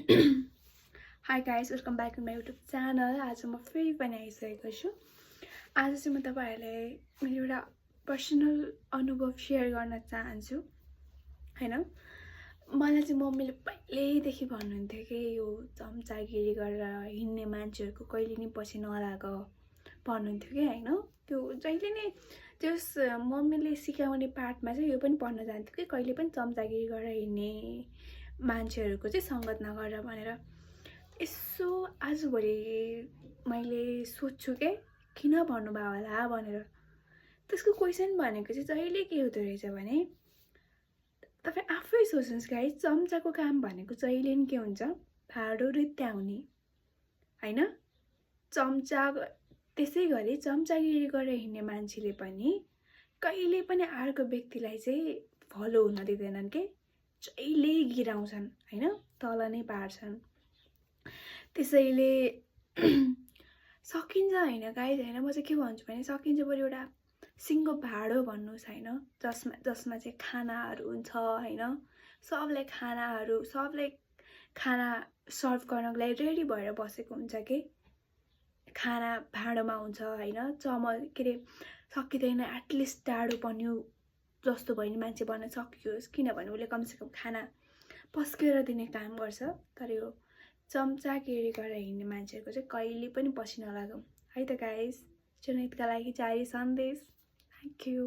Hi guys, welcome back to my YouTube channel. आज म फेरि पनि आइसकेको छु। आज चाहिँ म तपाईहरुलाई मेरो एउटा पर्सनल अनुभव शेयर गर्न चाहन्छु। हैन, मलाई चाहिँ मम्मीले पहिल्यैदेखि भन्नुहुन्थ्यो कि यो चम्चागिरी गरेर हिँड्ने मान्छेहरुको कहिले नि पछि नलाग भन्नुहुन्थ्यो कि हैन। त्यो जहिले नै त्यस मम्मीले सिकाउने पाठमा चाहिँ यो पनि पढ्न जान्थ्यो कि कहिले पनि चम्चागिरी गरेर हिँड्ने मान्छेहरुको चाहिँ संगत नगर भनेर। यसो आजभोलि मैले सोच्छु के किन भन्नुभयो होला भनेर। त्यसको क्वेशन भनेको चाहिँ जहिले के हुँदो रहेछ भने तपाई आफै सोच्नुस् गाइस, चम्चाको काम भनेको जहिले नि के हुन्छ, भाडो रित्ताउने हैन। चम्चा त्यसैगरी चम्चागिरी गरेर हिँड्ने मान्छेले पनि कहिले पनि अर्को व्यक्तिलाई चाहिँ फलो हुन दिँदैनन् के, जहिले गिराउँछन् हैन, तल नै पार्छन्। त्यसैले सकिन्छ हैन गाइस, हैन म चाहिँ के भन्छु भने सकिन्छ बरु एउटा सिङ्गो भाडो भन्नुस् हैन, जसमा चाहिँ खानाहरु हुन्छ हैन, सबले खाना सर्भ गर्नको लागि रेडी भएर बसेको हुन्छ के, खाना भाँडोमा हुन्छ हैन, चमल के रे सकिदैन एटलिस्ट डाडो बन्यो जस्तो भयो नि मान्छे बन्न सकियोस्, किनभने उले कमसेकम खाना पस्केर दिने काम गर्छ। तर यो चम्चागिरी गरेर हिँड्ने मान्छेहरुको चाहिँ कहिले पनि पछि नलागौं है त गाइस। जनहितका लागि जारी सन्देश। Thank you.